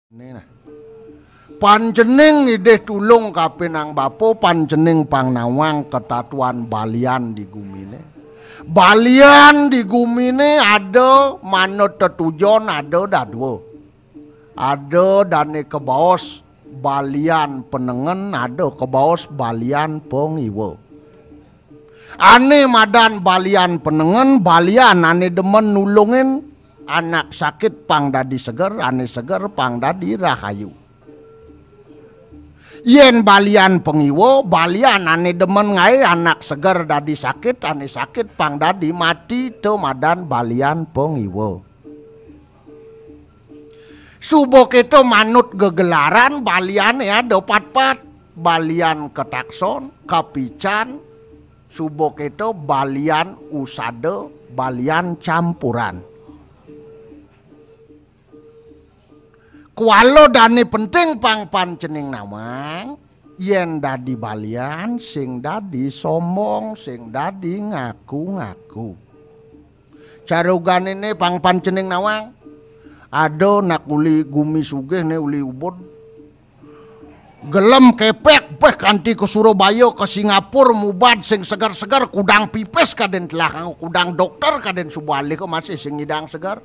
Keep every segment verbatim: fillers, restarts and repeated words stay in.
Né nah. Pancening ngidih tulung kapinang bapa, pancening pang nawang katatuan balian di guminé. Balian di guminé ada manut tetujon, ada dadua. Ada dané kabaos balian panengen, ada kabaos balian pangiwa. Ané madan balian panengen, balian ané demen nulungin anak sakit pang dadi seger, ané seger pang dadi rahayu. Yén balian pangiwa, balian ané demen ngaé anak seger dadi sakit, ané sakit pang dadi mati, to madan balian pangiwa. Suba kéto manut gegelaran baliané ada patpat, balian katakson, kapican, suba kéto balian usada, balian campuran. Kuala dané penting pang pancening nawang, yén dadi balian, sing dadi sombong, sing dadi ngaku-ngaku. Cara ugané né pang pancening nawang. Ada nak uli gumi sugih né uli Ubud. Gelem kepek, béh kanti ka Surabaya, ka Singapura, mubad sing seger-seger, kudang pipis kadén telah kanggo, kudang dokter kadén suba alih ka masih sing ngidang seger.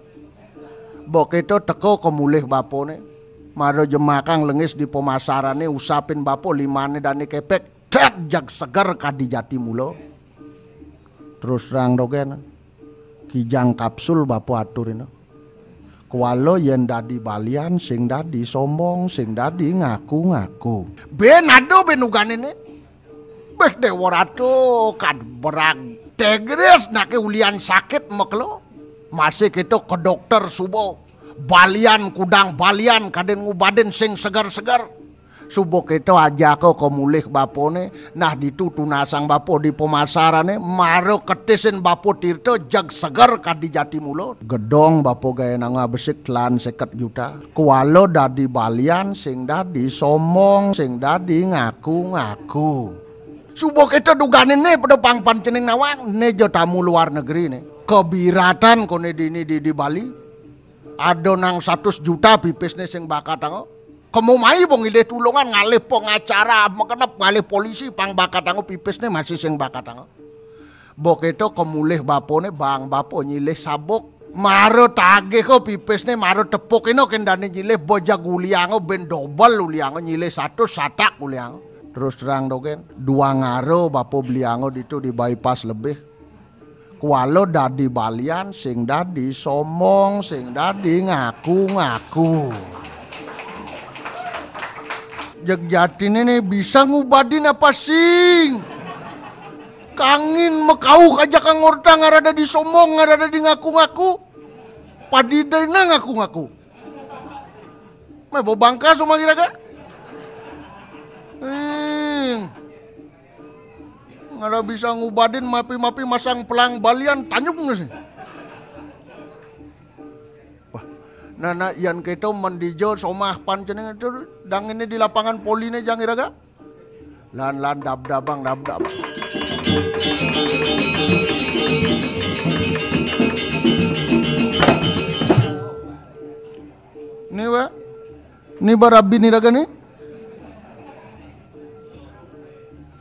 Ba kéto teka ka mulih bapané. Mara jemakang lengis di pamasarané, usapin bapa limané dané kepek, tet, jeg seger kadi jati mula. Terus terang dogén. Kijang kapsul bapa aturina. Kuala yén dadi balian, sing dadi sombong, sing dadi ngaku-ngaku. Bén ada bén ugané né. Béh Déwa Ratu, kad berag tegris naké ulian sakit makelo. Masih kéto ka dokter suba. Balian kudang balian kadén ngubadin sing seger-seger. Suba kéto ajaka ka mulih bapané, nah ditu tunasang bapa di pamasarané, mara ketisin bapa tirta, jeg seger kadi jati mula. Gedong bapa gaénanga besik telan séket juta. Kuala dadi balian, sing dadi sombong, sing dadi ngaku-ngaku. Suba kéto dugané né pada pang pancening nawang, né ja tamu luar negeri né. Kebiratan koné dini di, di Bali. Ada nang satus juta pipisné sing bakatanga. Kemu mai ba ngidih tulungan, ngalih pengacara, magenep ngalih polisi, pang bakatanga pipisné masih sing bakatanga. Ba kéto ka mulih bapané, bang bapa nyilih sabuk. Mara tagih ka pipisné, mara tepukina kén dané nyilih, ba jeg ulianga, bén dobel ulianga, nyilih satus satak ulianga. Terus terang dogén, duang ara bapa belianga ditu di bypass lebih. Kuala dadi balian, sing dadi sombong, sing dadi ngaku-ngaku. Jeg jatiné né bisa ngubadin apa sing? Kangin makauh aja kang orta, ngarada di sombong, ngarada di ngaku-ngaku. Padidina ngaku-ngaku. Mé bobangkas uma iraga. Hmm. Ngara bisa ngubadin mapi-mapi masang pelang balian tanjung sih. Wah, nana yan kéto mendija somah pan cenah itu dang ini di lapangan poliné jang iraga. Lan lan dab dabang dab dab. Ni wa, ni barabi ni raga ni.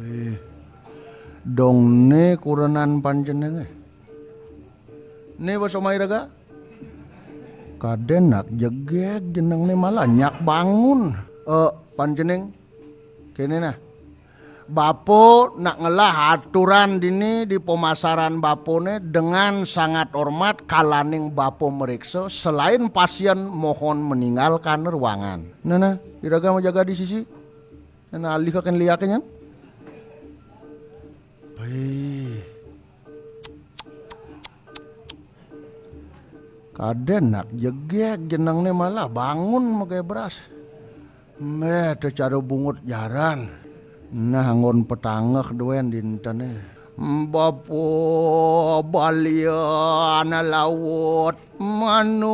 Eh, dong né kurenan pancenengé. Né wa somai raga. Kadén nak jegég jenengné malah nyak bangun. Eh, panceneng. Kéné nah. Bapa nak ngelah aturan dini di pemasaran bapané dengan sangat hormat, kalaning bapa meriksa, selain pasien mohon meninggalkan ruangan. Nah, nah, iraga majaga di sisi. Nah, nah, alih kaken liaké nyan. Baik. Kadén nak jegég jenengné malah bangun maké beras. Méh, té cara bungut jaran. Nah, anggon petangeh duén dintené. Bapa balian laut manureksa.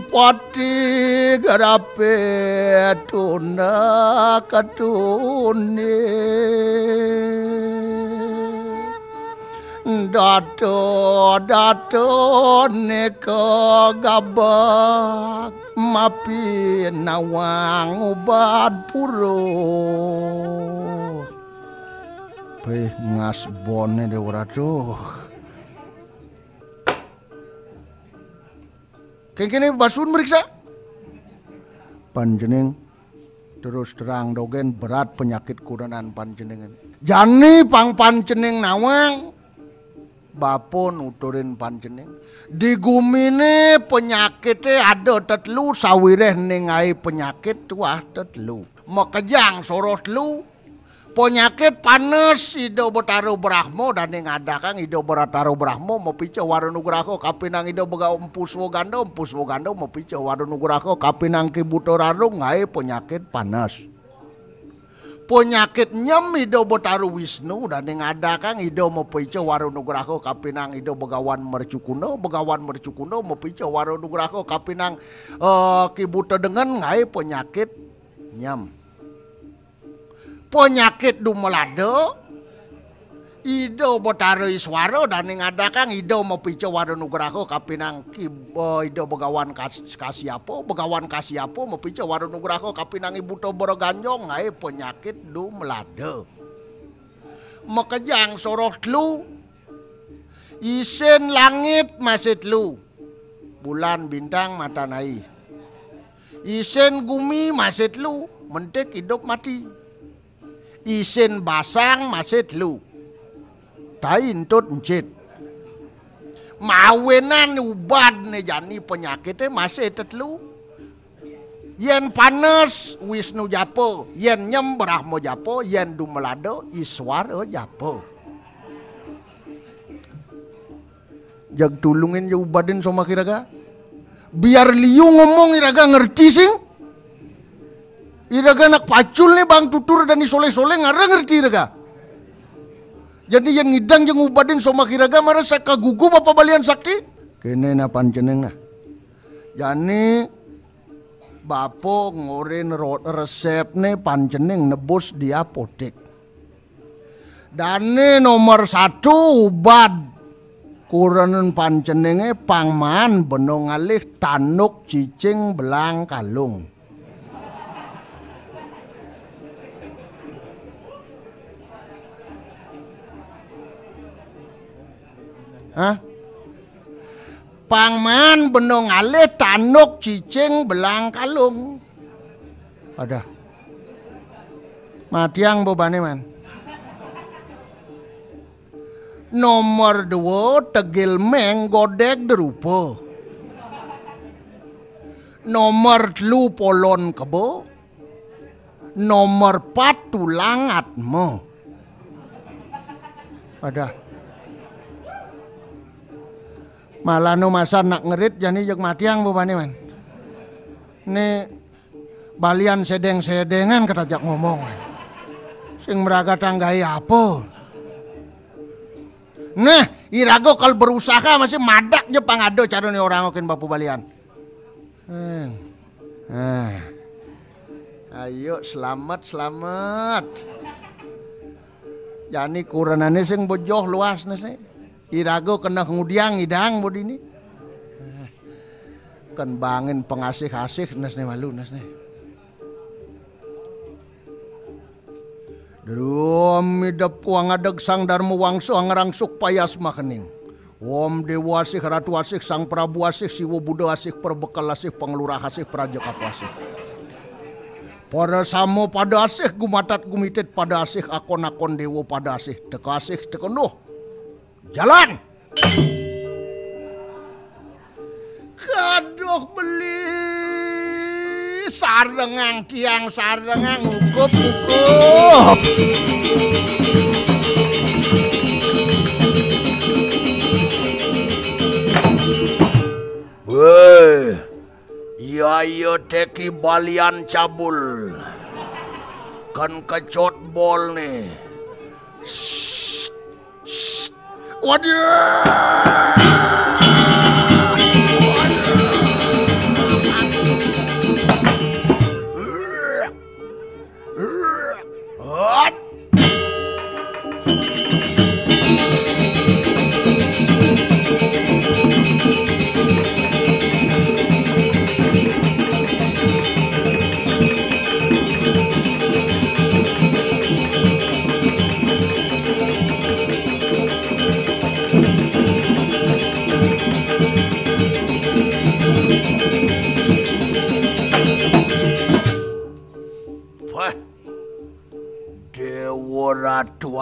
Pati garape tunda katune. Datu, datu nika gabag mapi nawang ubad purut. Pih ngas bone Dewa Ratu. Kengkene basun meriksa. Panjeneng terus terang dogen berat penyakit kurenan panjenengan. Jani pang panjeneng nawang, bapa nuturin panjeneng. Di gumine penyakite ada tetelu, sawireh ningai penyakit tuah tetelu. Makejang soroh telu, penyakit panes Ida Betara Brahma dane ngadakang Ida Betara Brahma mapica wara nugraha kapinang Ida Bega Empu Swaganda, Empu Swaganda mapica wara nugraha kapinang Ki Buta Rarung ngae penyakit panes. Penyakit nyem Ida Betara Wisnu dane ngadakang Ida mapica wara nugraha kapinang Ida Begawan Mercukuna, Begawan Mercukuna mapica wara nugraha kapinang, eh, Ki Buta Dengan ngae penyakit nyem. Penyakit dumelada, Ida Betara Iswara dane ngadakang Ida mapica wara nugraha kapinang Ki, eh, Ida Begawan Kas-, Kasiapa, Begawan Kasiapa mapica wara nugraha kapinang I Buta Baraganjong ngae penyakit dumelada. Makejang soroh telu, isin langit masih telu, bulan, bintang, matan ai. Isin gumi masih telu, mentik idup mati. Isin basang masih telu, tai entut encit. Mawinan ubadne jani penyakite masih tetelu. Yen panes Wisnu japa, yen nyem Brahma japa, yen dumelada Iswara japa. Jag tulungin ja ubadin somak iraga. Biar liu ngomong iraga ngerti sing. Iraga anak pacul ne bang tutur dane soleh-soleh ngara ngerti iraga. Jadi yen ngidang ja ngubadin somak iraga mara sakagugu bapa balian sakti. Kene na panjeneng nah. Jani bapa ngorin ro-, resepne panjeneng nebus di apotek. Dane nomor satu ubad kurenan panjenenge pang maan bena ngalih tanduk cicing belang kalung. Hah? Pang maan bena ngalih tanduk cicing belang kalung. Adah. Matiang bebane, man. Nomor dua, tegil meng godeg derupa. Nomor telu, polon kebo. Nomor pat, tulang atma. Adah. Malah nu masan nak ngerit jani jeg matiang bebane, man. Ni balian sedeng-sedengan katajak ngomong. Sing meragatang gae apa? Nah, iraga kal berusaha masih madak ja pang ada carane orang okin bapa balian. Hmm. Ah. Ayo selamat, selamat. Jani kurenane sing bejoh luas nase. Iraga kena ngudiang idang bodine. Ken bangin pengasih-asih nasne malu nasne. Drum idep wangadeg Sang Darma Wangsa ngrangsuk payas makening. Om Dewa asih, Ratu asih, Sang Prabu asih, Siwa Buddha asih, Perbekel asih, Pengelurah asih, Praja Kapo asih. Para sama pada asih, gumatat gumitit pada asih, akon-akon dewa pada asih, teka asih, teka enduh. Jalan. Kaduh beli sarengang tiang sarengang ugup-ugup. Weh, iya iya teki balian cabul. Kan kecot bol nih. Waduh.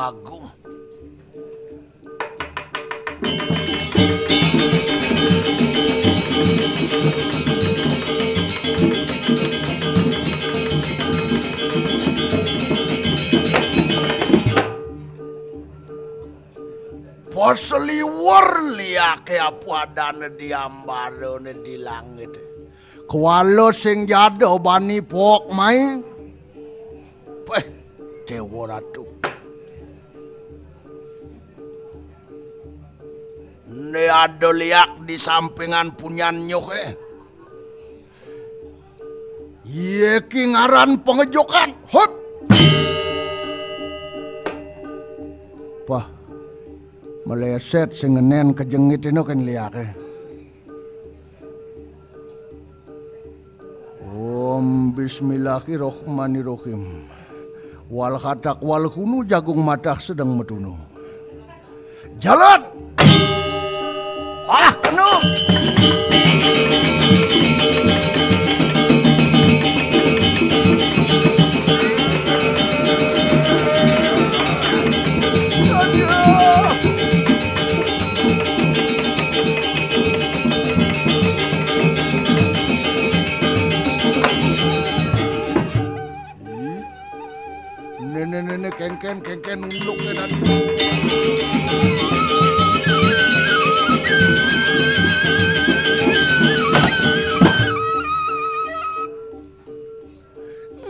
Agung. Pasliwer liaké apa adané di ambarané di langit. Kuala sing jada bani pok mai. Péh, Déwa Ratu. Né ada liak di sampingan punyan nyuh, é. Yé ki ngaran pangejokan. Hut. Pah. Meleset sing ngenén kejengit ino kén liaké. Om bismillahirrahmanirrahim. Wal khatak wal hunu jagung matah sedeng matunu. Jalan. Ah, kenu. Néné-néné kéngkén, kéngkén unduk, dan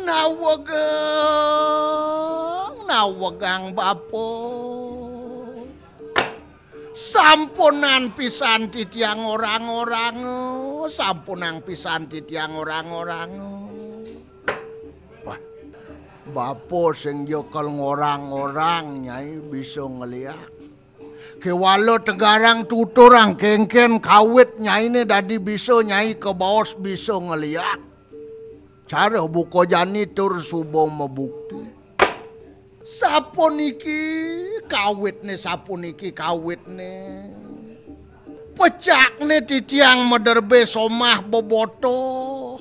nawegang, nawegang bapa. Sampunang pisan titiang ngorang-ngorang, sampunang pisan titiang ngorang-ngorang. Wah, bapa sing jekel ngorang-ngorang, Nyai bisa ngeliak. Kéwala tegarang tuturang kéngkén kawit Nyainé dadi bisa Nyai kabaos bisa ngeliak. Cara buka jani tur suba mabukti. Sapuniki kawitné, sapuniki kawitné. Pecakné titiang maderbé somah bebotoh.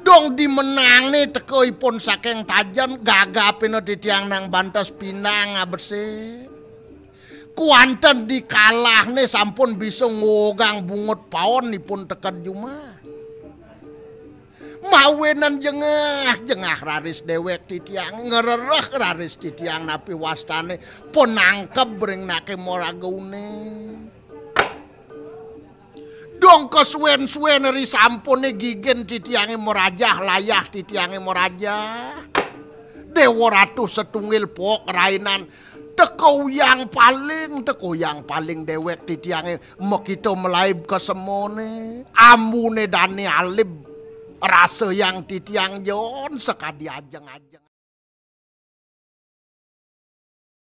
Dong dimenangné teka ipun saking Tajen, gagapina titiang nang bantes pinang abesik. Kuanten dikalahné sampun bisa ngogang bungut paon ipun teked jumah. Mawinan jengah, jengah raris déwék titiang, ngrereh raris titiang napi wastané panangkeb ring naké maragané. Dong kasuwén-suwén ri sampuné gigin titiangé marajah, layah titiangé marajah. Déwa Ratu Setunggil Pok Rainan teka uyang paling, teka uyang paling déwék titiangé makita malaib ka semané. Ambuné dané alib, rasayang titiang jon sakadi ajeng-ajeng.